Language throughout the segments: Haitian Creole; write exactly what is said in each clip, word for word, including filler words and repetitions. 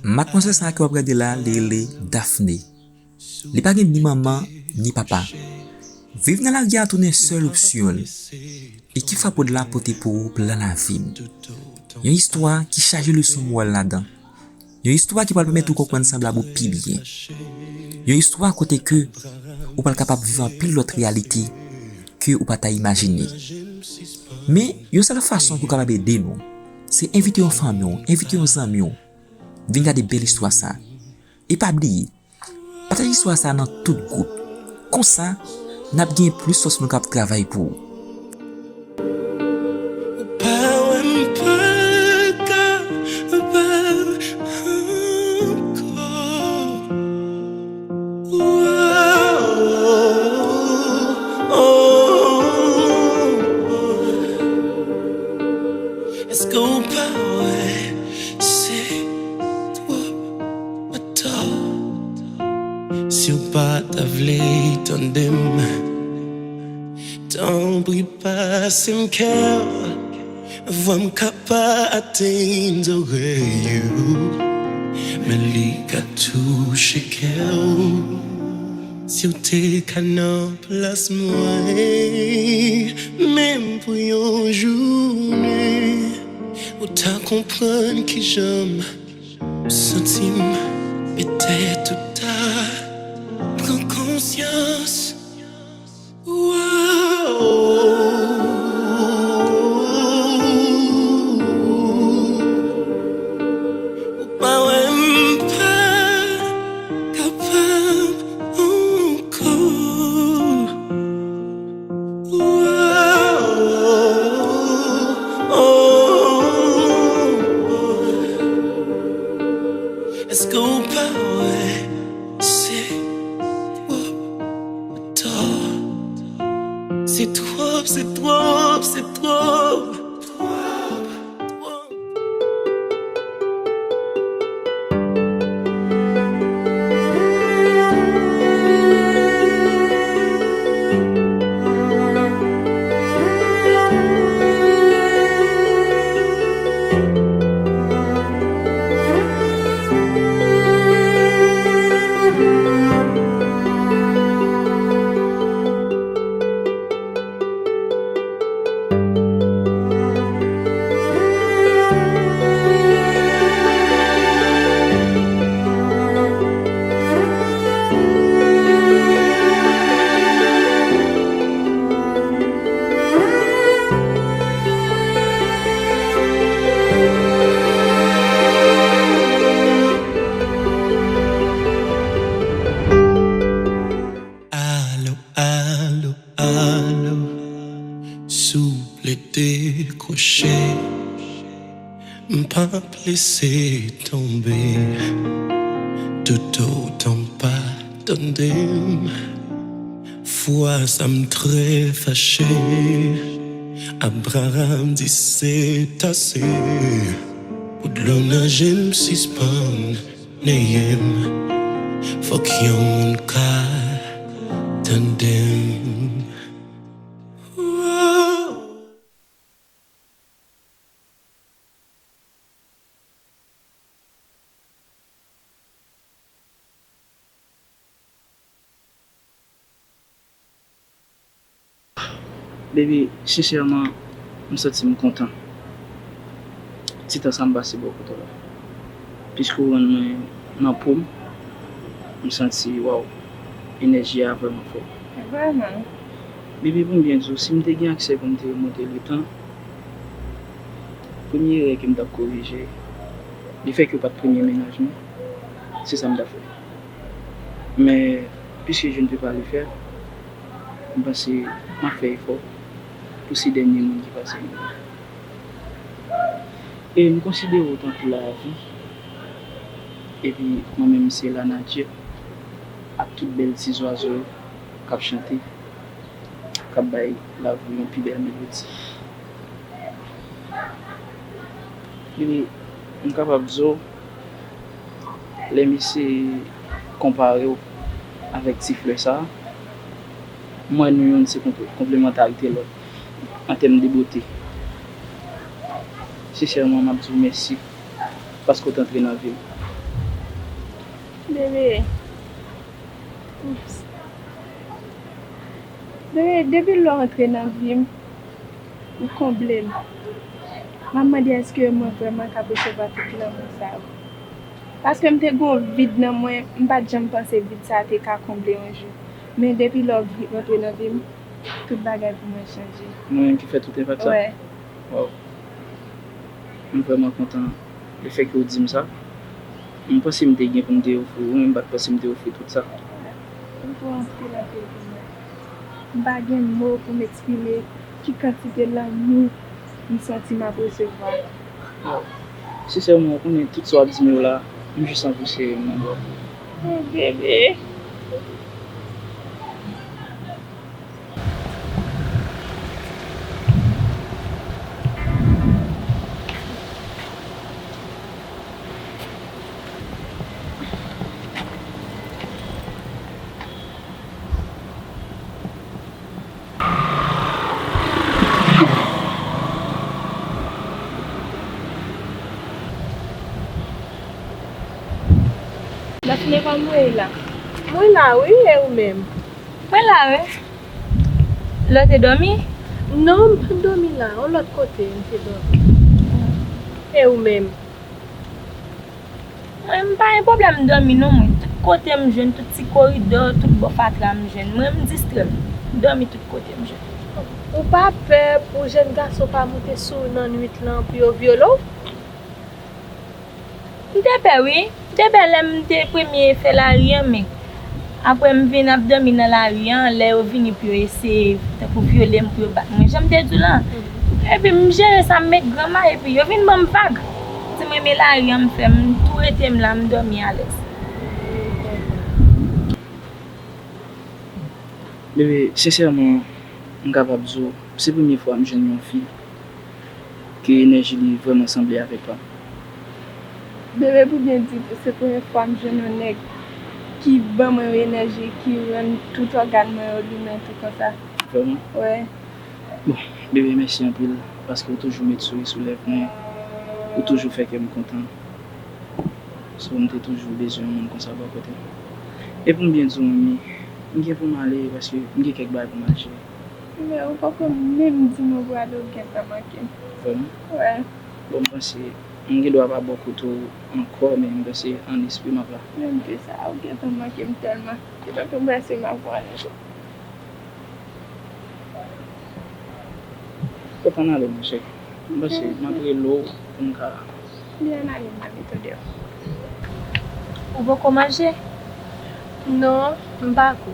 Madmwazèl sa a ke w ap gade la, li rele Daphné. Li pa gen ni manman, ni papa. Viv nan lari a tounen sèl opsyon l. E ki Fapwod la pote pou ou plan lavi m? Yon istwa ki chaje leson moral ladan. Yon istwa ki pral pèmèt ou konprann sanblab ou pi byen. Yon istwa kote ke ou pral kapab viv anpil lòt reyalite ke ou pa ta imajine. Men, yon sèl fason pou w kapab ede nou, se envite yon fanmi w, envite yon zanmi w, vin gade bèl istwa sa. E pa bliye, pataje istwa sa nan tout gwoup. Konsa, n ap gen plis fòs moun k ap travay pou ou. Ou pa wè m pa kapab ankò. Èske w pa wè se twòp atò? Si w pa ta vle tande m, tanpri pase m kè w. Vwa m ka pa atenn zòrèy ou, men li ka touche kè w. Si w te ka nan plas mwen, menm pou yon jounen, ou ta konprann kijan m santi m. Petèt ou ta pran konsyans. Ou pa wè m pa kapab ankò. Èske w pa wè se twòp? Atò, se twòp, se twòp, se twòp, twòp, twòp. Alo, alo, alo, souple dekwoche. M p ap lese tonbe, toutotan w pa tande m. Fwa sa m trè fache, Abraham di se ase. Pou dlo nan je m sispann neye m, fòk yon moun ka tande m. Baby, sensèman, m santi m kontan ti tan sa m pase bò kote w la. Piske w rann mwen nan po m, m santi, waw, enèji a vrèman fò. Vrèman. Baby, pou m byen di w, si m te gen aksè pou m te remonte letan, premye erè ke m t ap korije, lefètke w pa t premye mennaj mwen, se sa m t ap fè. Men, puisque je ne peux pas le faire, m panse m ap fè efò pou se dènye moun ki pase m yo. E m konsidere w tankou lavi, epi mwen menm se lanati ak tout bèl ti zwazo k ap chante, k ap bay lavi yon pi bèl melodi. Epi, m kapab di w, lè m eseye konpare w avèk ti flè sa a, m wè nou youn se konple-, konplemantarite lòt an tèm de bote. Sensèman, m ap di w mèsi paske w t antre nan vi m. Bebe. Ups. Bebe, depi lè w antre nan vi m, ou konble m. M ap mande èske mwen vrèman kab resevwa tout lanmou sa yo. Paske m te gen yon vid nan mwen, m pa t janm panse vid sa a te ka konble yon jou. Men depi lè w vi-, rantre nan vi m, tout bagay pou mwen chanje. Mwen menm ki fè tout enpak sa? Wè. Waw. M vrèman kontan lefètke w di m sa. M panse m te gen pou m te ofri w, men m pa t panse m te ofri tout sa. Ou twò anpil, anpil pou mwen. M pa gen mo pou m eksprime ki kantite lanmou m santi m ap resevwa. Waw. Sensèman, ou konnen tout sa w ap di m yo la, m jis anvi sere m nan bra w. Oh, bebe. Dafne, kòman w ye la? Mwen la wi, e ou menm? Mwen la wi. Lè w te dòmi? Non, m pa t dòmi la, yon lòt kote m te dòmi. E ou menm? Mwen, m pa gen pwoblèm dòmi non mwen. Tout kote m jwenn, tout ti koridò, tout bò fatra m jwenn. Mwen, m distrè m. M dòmi tout kote m jwenn. Ou pa pè pou jèn gason pa moute sou ou nan nwit lan pou yo vyole w? M te pè wi. M te pè lè m te premye fè lari an, men apre m vin ap dòmi nan lari an, lè yo vini pou yo eseye tankou vyole m, pou yo bat mwen, jan m te di w lan. Epi m jere sa, m met granma, epi yo vin ban m vag. Di m renmen lari an, m fè m tou rete m la, m dòmi alèz. Bebe, sensèman, m kapab di w, se premye fwa m jwenn yon fi ke enèji li vrèman sanble avèk pa m. Bebe, pou byen di, se premye fwa m jwenn yon nèg ki ban mwen yon enèji ki rann tout ògàn mwen yo limen tou konsa. Vrèman? Wè. Bon, bebe, mèsi anpil, paske ou toujou met souri sou lèv mwen, ou toujou fè kè m kontan. So, m te toujou bezwen yon moun konsa bò kote m. E pou m byen di w, manmi, m gen pou m ale, paske m gen kèk bagay pou m al jere. Men ou poko menm di m ou prale, ou gentan manke m. Vrèman? Wè. Bon, m panse, m gen dwa pa bò kote w ankò, men m panse ann espri m ap la. Menm ke sa, ou gentan manke m tèlman. Se tankou m prèske m ap pran ale tou. Fòk ann ale, monchè. M panse m ap rele w pou m ka. Li ann ale, m ale tande w. Ou poko manje? Non, m pa ko.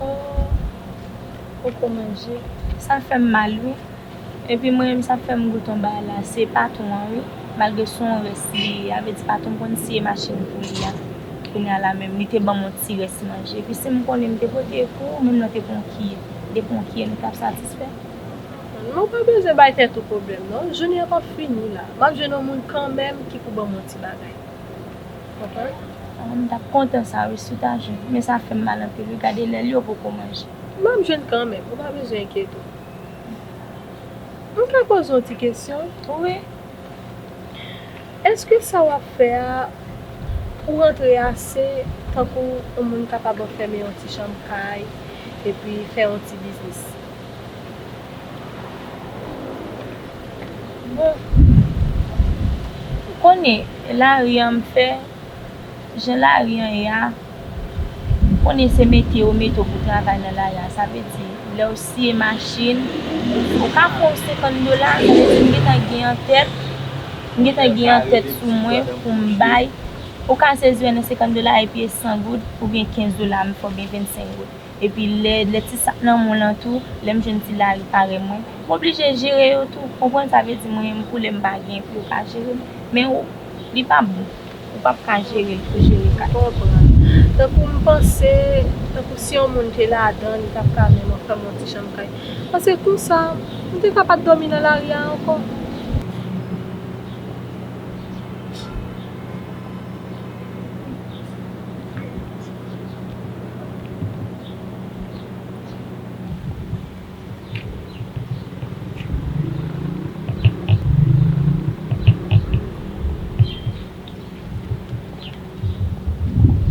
Oh, poko manje. Sa fè m mal, wi. Epi mwen menm, sa fè m goute yon bagay la, se patwon an, wi. Malgre se yon rès li ye, a vle di patwon m konn siye machin pou li a. Kounye a la menm, li te ban m yon ti rès manje. Epi si m konnen m te pote pou ou, menm nan te pran kiyè, m te pran kiyè, nou t ap satisfè. Men ou pa bezwen bay tèt ou pwoblèm, non. Jounen an p ap fini la. M ap jwenn yon moun kanmenm ki pou ban m yon ti bagay. Konprann? Ah, m t ap kontan sa, wi, si w ta jwenn. Men sa fè m mal anpil, wi. Gade lè l yo poko manje. M ap jwenn kanmenm, ou pa bezwen enkyete w. M ka poze w yon ti kesyon? Wi. Èske sa w ap fè a, ou rantre ase tankou yon moun kapab anfèmen yon ti chanm kay epi fè yon ti biznis? Bon, ou konnen lari an m fè, jan lari an ye a, konnen se mete yo mete w pou travay nan lari a. Sa vle di, lè w siye machin, ou ka fè yon senkant dola, sa vle di m gentan gen an tèt, m gentan gen an tèt sou mwen pou m bay. Ou ka sezi wè nan senkant dola epi e san goud oubyen kenz dola m fè oubyen vennsenk goud. Epi lè, lè ti sak nan men w lan tou, lè m jwenn ti lari parèy mwen, m oblije jere yo tou. Konprann? Sa vle di mwen menm pou lè m pa gen pou yo pa jere m. Men ou, li pa bon. Ou p ap ka jere l pou jere kay. M konprann. Tankou m panse, tankou si yon moun te ladan, li t ap ka menm fè m yon ti chanm kay. Paske konsa, m te ka pa t dòmi nan lari a ankò.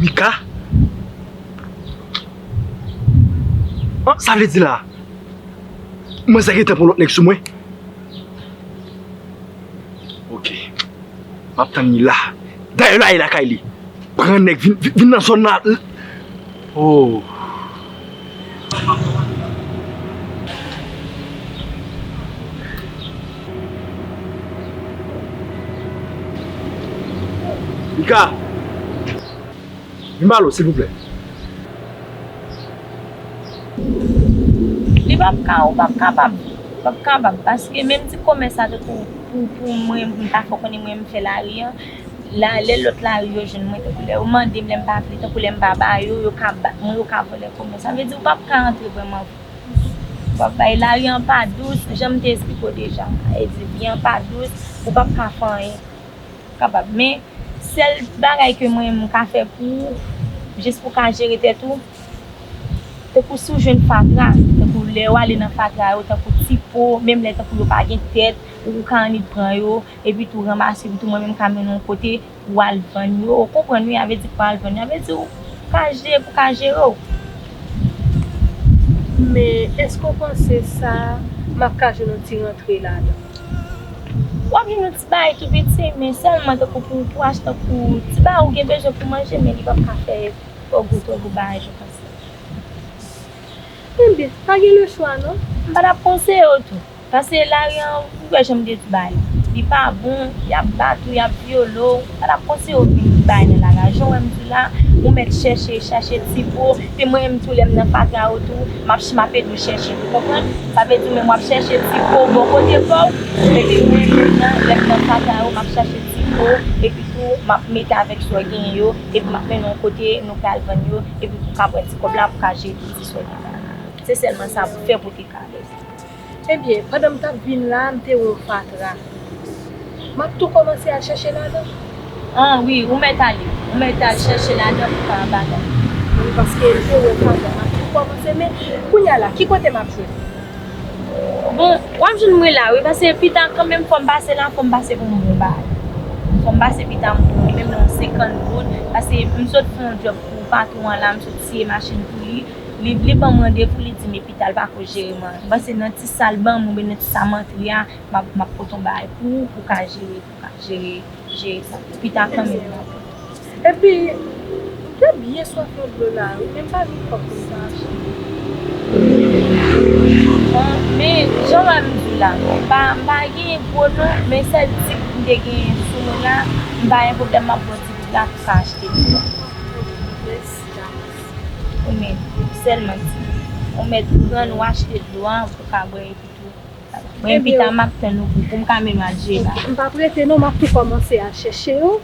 Mika? An, sa vle di la, manzè gentan pran lòt nèg sou mwen? Ok. M ap tann li la. Dayè la, e lakay li. Pran nèg, vin, vin, vin nan zòn nan. Oh. Mika. Vin pale w, silvouplè. Li p ap ka, ou p ap kapab. Ou p ap kapab. Paske menm ti komès sa, tankou pou, pou mwen, m ta fè w konnen mwen, m fè lari an. La, lè lòt lari yo jwenn mwen, tankou lè yo mande m, lè m pa vle, tankou lè m pa ba yo, yo ka bat mwen, yo ka vòlè komès. Sa vle di, ou p ap ka antre vrèman. Ou p ap bay lari an pa dous, jan m te esplike w deja. Sa vle di, vi an pa dous, ou p ap ka fè anyen. Kapab. Men, sèl bagay ke mwen, m ka fè pou ou, jis pou w ka jere tèt ou, tankou si w jwenn fatra, tankou lè w ale nan fatra yo, tankou ti po, menm lè tankou yo pa gen tèt, ou ka annik pran yo, epi tou ranmase, epi tou mwen menm ka mennen w kote pou w al vann yo. Ou konprann wi, sa vle di pou w al vann yo, sa vle di w ka jere, pou w ka jere w. Men, èske w panse sa, m ap ka jwenn yon ti rantre ladan? W ap jwenn yon ti bagay tou piti, men sèlman tankou pou, pou achte tankou ti bagay ou gen bezwen pou manje, men li p ap ka fè twò gwo, twò gwo bagay jan w panse. Enben, pa gen lechwa non. M pa t ap konseye w tou. Paske lari an, ou wè jan m te di w bagay la. Li pa bon, y ap bat ou, y ap vyole w. M pa t ap konseye w vin bay nan lari a. Jan w wè m di w la, ou mèt chèche, chache ti po. Te mwen menm tou lè m nan fatra yo tou, m ap, m ap ede w chèche, ou konprann? Sa vle di menm w ap chèche ti po bò kote pa w, epi mwen menm nan, lè m nan fatra yo, m ap chache ti po, epi tou m ap mete avèk sa w genyen yo, epi m ap mennen w kote nou pral vann yo, epi pou w ka pran ti kòb la pou w ka jere tout ti sa w genyen. Se sèlman sa pou w fè pou w te ka alèz. Ebyen, pandan m t ap vin la, m te wè yon fatra. M ap tou kòmanse al chèche ladan. An, wi, ou mèt ale. Ou mèt al chèche ladan pou ka bagay. Wi, paske m te wè fatra, m ap tou kòmanse, men kounye a la, ki kote m ap jwenn? Bon, w ap jwenn mwen la, wi, paske pita kanmenm fò m pase la, fò m pase pou m bon bagay. Fò m pase pita m bon, menm nan yon senkant goud, paske m sot fè yon djòb pou patwon an la, m sot siye machin pou li. Li, li ban m randevou, li di m epi pita l pako jere m anyen. M panse nan ti sa l ban m oubyen nan ti sa m antre a, m ap, m ap pote yon bagay pou ou, pou w ka jere, pou w ka jere, jere sa. Pita kanmenm m ap. Epi, m te byen swaf yon dlo la, wi, men m pa jwenn kòb pou m ta achte. Bon, men, jan w wè m di w la, m pa, m pa genyen gwo non, men sèl ti goud m te genyen sou mwen la, m pa gen pwoblèm, m ap ba w ti goud la pou w ka achte dlo a. Mèsi. Ou menm, sèlman di, ou mèt pran, nou achte dlo a pou w ka bwè epi tou. Mwen, pita m ap tann ou pou, pou m ka mennen w al jere bagay. M p ap rete non, m ap tou kòmanse al chèche yo.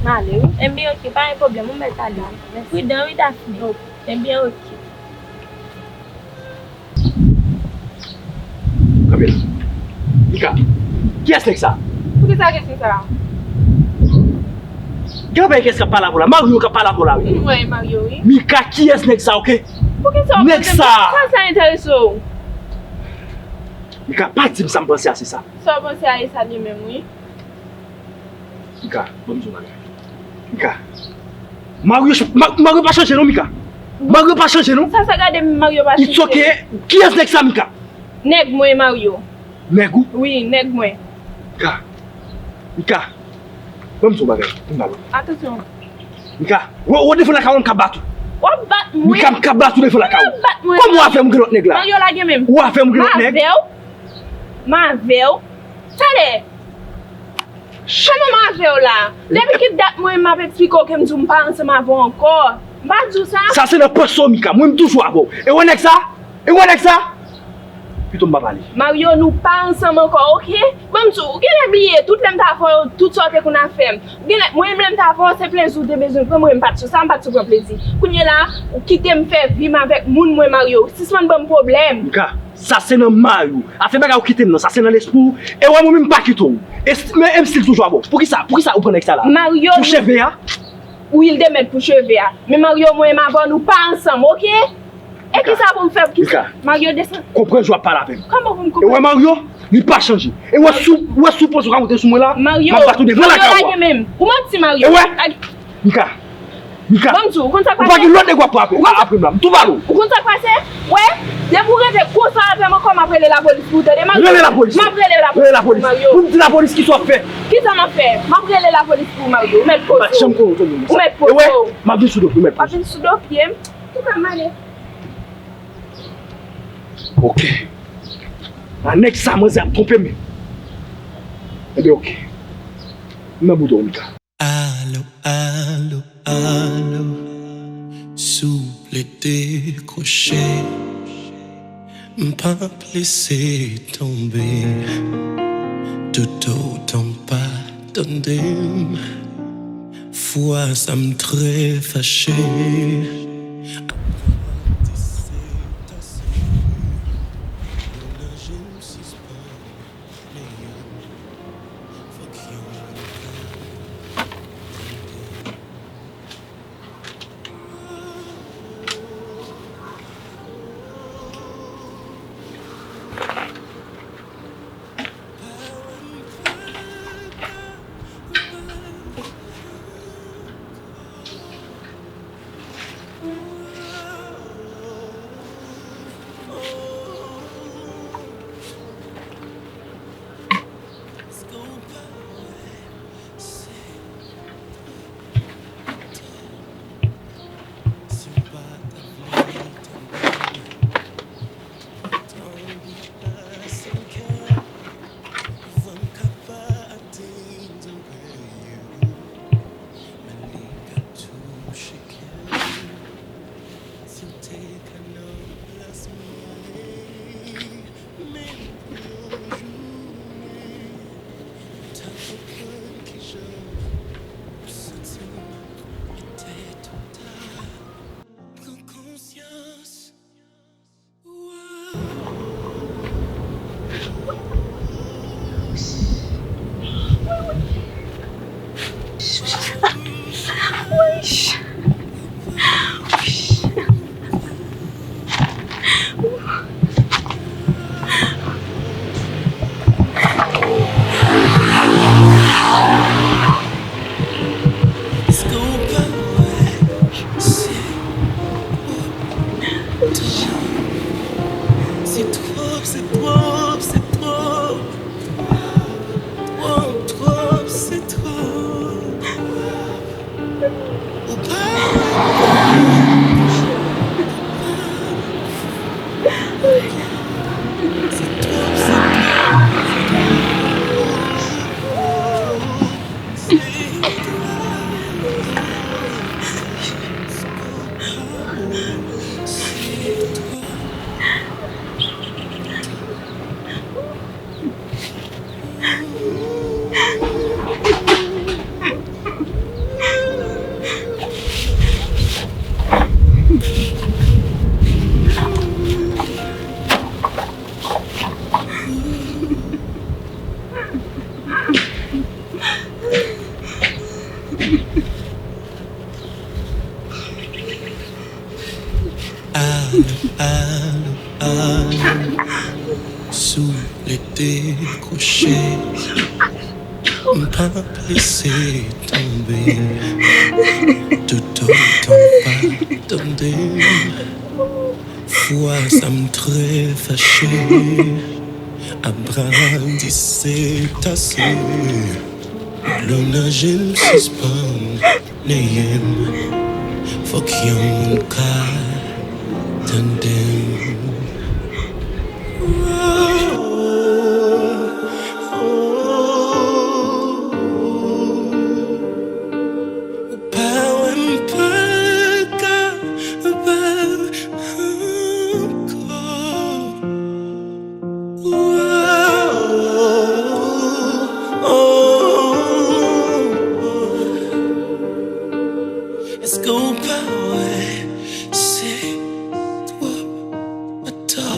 M ale, wi. Enben, oke, pa gen pwoblèm, ou mèt ale. Pridan, wi, Daphné. Enben, oke. Kanpe la. Mika, kiyès nèg sa? Poukisa kesyon sa a? Gen anpil kiyès k ap pale avè w la? Mario k ap pale avè w la, wi. M wè Mario, wi. Mika, kiyès nèg sa, oke? Poukisa w poze m kesyon sa? Sa enterese w? Mika, pa di m sa m panse a, se sa. Sa w panse a, e sa li menm, wi. Mika, ban m di w yon bagay. Mika. Mario, Mario pa chanje non, Mika. Mario pa chanje non. Sa, sa gade Mario pa chanje. It's okay. Kiyès nèg sa, Mika? Nèg mwen, Mario. Nèg ou? Wi, nèg mwen. Mika. Mika. Ban m di w yon bagay. Ban m pale. Atansyon. Mika. Ou, ou devan lakay ou, m ka bat ou. W ap bat mwen? Mika, m ka bat ou devan lakay ou. Ou ap bat mwen? Kòman w avè m gen lòt nèg la? Mario lage men m. Ou avè m gen lòt nèg? M avè w. M avè w. Talè. Kòman m avè w la? Depi ki dat mwen m ap eksplike w ke m di w m pa ansanm avè w ankò? M pa di w sa? Sa se nan panse w, Mika. Mwen, m toujou avè w. E wè nèg sa? E wè nèg sa? Pito m pa pale. Mario, nou pa ansanm ankò, oke? Ban m di w, ou genlè bliye, tout lè m t avè w, tout sa w te konn ap fè m. Ou genlè, mwen menm lè m t avè w, se plezi w te bezwen pran, mwen menm m pa t sou sa, m pa t sou pran plezi. Kounye la, ou kite m fè vi m avèk moun mwen, Mario. Sispann ban m pwoblèm. Mika. Sa se nan may ou. Afè bagay ou kite m nan, sa se nan lespri w. E wè mwen menm m pa kite w. E s-, men e m still toujou avè w. Poukisa, poukisa ou pran nèg sa la? Mario, pou cheve a? Wi, l te mèt pou cheve a. Men Mario, mwen m avè w, nou pa ansanm, oke? E kisa pou m fè? Mika, Mario, desann. Konprann jan w ap pale avè m. Kòman pou m konprann? E wè Mario, li pa chanje. E wè si w, wè si w panse w ka monte sou mwen la, m ap bat ou devan lakay ou a. Mario, lage men m. Ou manti, Mario. E wè, Mika. Mika, ban m di w, ou konn sa k pase? Ou pa gen lòt nèg w ap frape. Ou pa apre m la. M tou pale w. Ou konn sa k pase? Wè, depi w rete konsa avè m ankò, m ap rele lapolis pou ou tande, Mario. Rele lapolis. M ap rele lapolis. Rele lapolis. Mario. Pou m di lapolis ki sa w ap fè. Ki sa m ap fè? M ap rele lapolis pou ou, Mario. Ou mèt poze w. Ou mèt poze w. Ou mèt poze w. M ap vin sou do pye w. M ap vin sou do pye m. Tou ka m ale. Ok. A nèg sa, manzè ap twonpe m. Ebyen, ok. M nan bouda w, Mika. Alo, alo, alo. Souple dekwoche. M p ap lese tonbe. Toutotan w pa tande m. Fwa sa m trè fache. Se twòp, se twòp, se twòp. Twòp, twòp, se twòp. Ou pa wè. Se twòp, se twòp. Alo, alo, alo. Souple dekwoche. M p ap lese tonbe. Toutotan w pa tande m. Fwa sa m trè fache. Abraram di se ase. Dlo nan je m sispann neye m. Fòk yon moun ka tande m. Ou pa wè m pa kapab ankò. Èske w pa wè se twòp atò?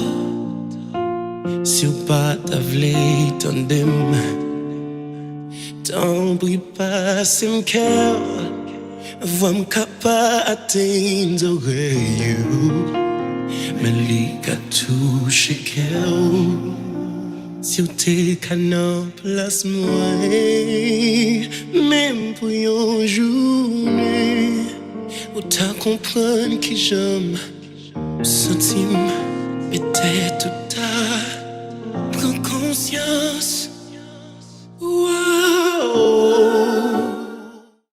Si w pa ta vle tande m, tanpri pase m kè w. Vwa m ka pa atenn zòrèy ou, men li ka touche kè w. Si w te ka nan plas mwen, menm pou yon jounen, Ou ta konprann kijan m santi m petèt.